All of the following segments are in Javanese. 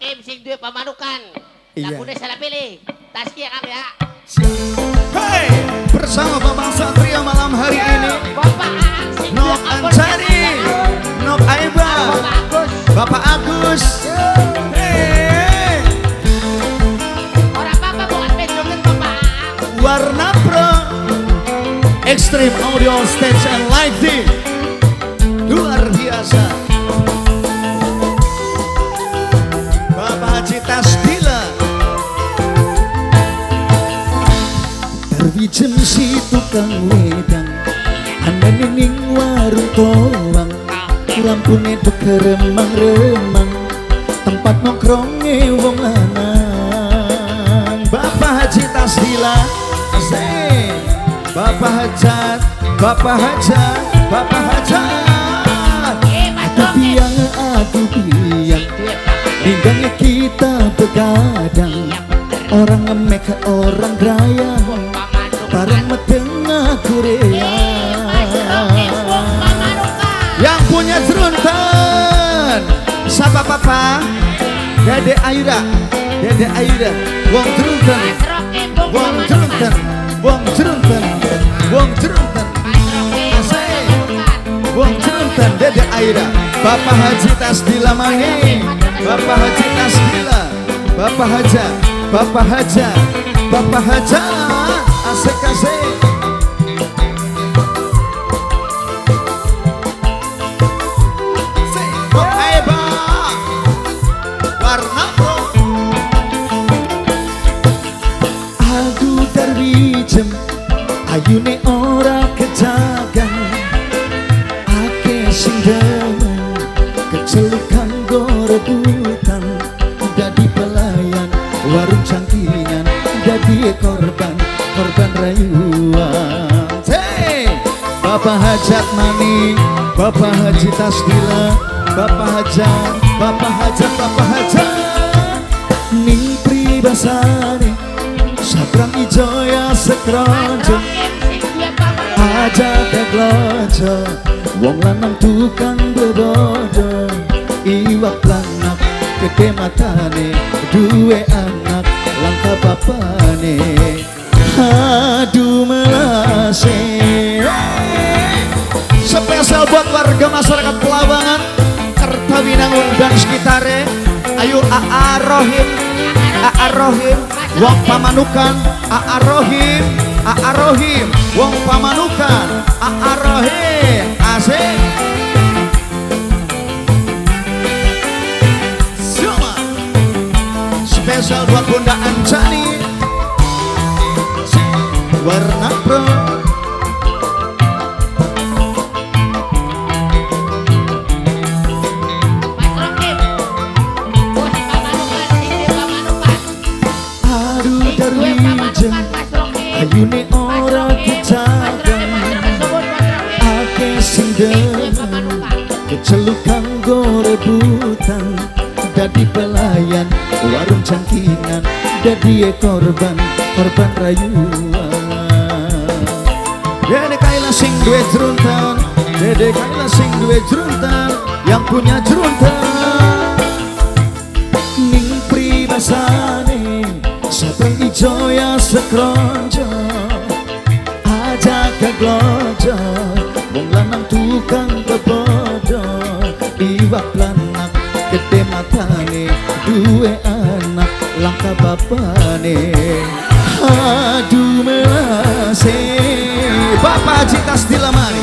Rokim sing duwe pamanukan. Iya. Lagune salah pilih. Taskia Kang ya. Hey, bersama Bapak Satria malam hari ini. Bapak Aang sing duwe Nok Anjani, Nok Aiba, Bapak Agus. Bapak Agus. Hey. Ora apa-apa bukan pejoget Bapak Aang. Warna Pro Extreme Audio Stage and Lighting. Luar biasa. Bapak Haji Tasdila. Darwijem si tukang wedang, anane ning warung toang, lampune dek remang-remang, tempat nongkronge wong lanang. Bapak Haji Tasdila, asik. Bapak Hajat, Bapak Hajat, Bapak Hajat. Mas Aku Rokim. biang, aku biang, Sing duwe pamanukan. ninggangnya kita begadang. Iya bener. Orang ngemek, orang grayang, Pamanukan. bareng metengah Korea. Mas Rokim wong pamanukan. Yang punya jerunten, siapa papa? Dede Aira, Dede Aira, wong jerunten, Mas Rokim wong wong pamanukan. jerunten, wong jerunten, wong jerunten, Mas Rokim wong Asik. pamanukan. Wong jerunten, Dede Aira, Bapak Haji Tasdila Mangi, Bapak Haji Tasdila, Bapak Haja, Bapak Haja, Bapak Haja, asik asik. Sik, Eba, warna pro. Aku darwijem, ayune ora kejagan, akeh sing demen, keceluk kanggo rebutan, dadi pelayan warung cangkingan, dadi korban, korban rayuan. Hey! Bapak Hajat Mani, Bapak Haji Tasdila, Bapak Hajat, Bapak Hajat, Bapak Hajat. Ning pribasane, sabrang ijo ya Mas sekronjo, Rokim sing duwe pamanukan. aja keglojo, wong lanang tukang bebodo, iwak lanak gede matane, duwe anak langka bapane. Aduh melase. Spesial buat warga masyarakat Pelawangan, Kertawinangun dan sekitarnya. Ayo AA Rohim, AA Rohim, wong Pamanukan, AA Rohim, AA Rohim, wong Pamanukan, AA Rohim, asik. Siapa? Spesial buat Bunda Anjani, warna pro. Mas Rokim. Bos pamanukan sing duwe pamanukan. Aduh Sing duwe darwijem, pamanukan Mas Rokim. ayune Mas ora Rokim, Mas Rokim, kejagan, Mas Rokim, suwun Mas Rokim. akeh sing Sing duwe demen, pamanukan. keceluk kanggo rebutan, dadi pelayan warung cangkingan, dadi korban, korban rayuan. Dede Kaila sing duwe jerunten, Dede Kaila sing duwe jerunten, yang punya jerunten. Ning pribasane, sabrang ijo ya sekronjo, aja keglojo, wong lanang tukang bebodo, iwak lanang gede matane, duwe anak langka bapane. Aduh melase. Bapak Haji Tasdila mari,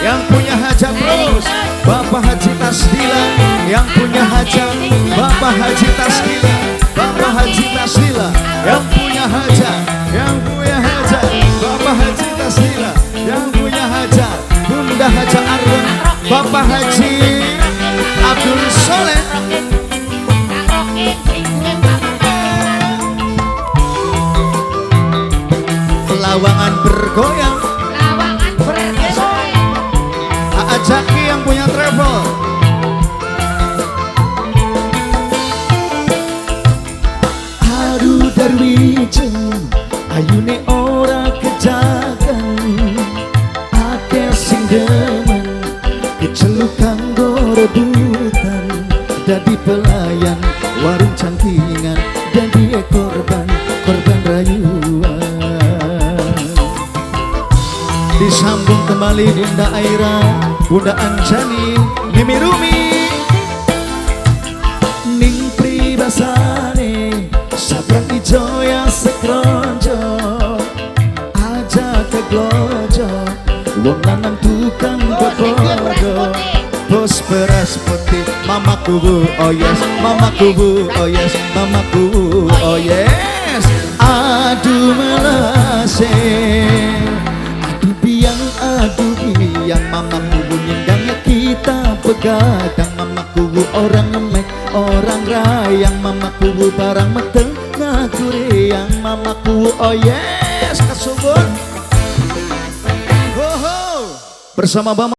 yang punya hajat terus. Bapak Haji Tasdila, yang punya hajat. Bapak Haji Tasdila, Bapak Haji Tasdila, yang punya hajat, yang punya hajat. Bapak Haji Tasdila, yang punya hajat. Bunda Haja Arwan, Bapak Haji Abdul Soleh. Kang Rokim sing duwe pamanukan. Lawangan bergoyang, Lawangan bergoyang. Aa Jaki yang punya travel. Aduh darwijem, ayune ora kejagan, akeh sing demen, keceluk kanggo rebutan, dadi pelayan warung ning cangkingan dadi korban, korban rayuan. Disambung kembali Bunda Aira, Bunda Anjani, Mimi Rumi. Ning pribasane sabrang ijo ya sekronjo, aja keglojo wong lanang tukang gopodo. Bos beras putih, mama kubu oh yes, mama kubu oh yes, mama kubu oh yes. Aduh melase, aduh biang, mama kubu nyendangnya kita begadang. Mama kubu orang ngemek, orang rayang, mama kubu barang meteng ngakuriang. Mama kubu oh yes, kasubur. Ho ho, bersama Bama.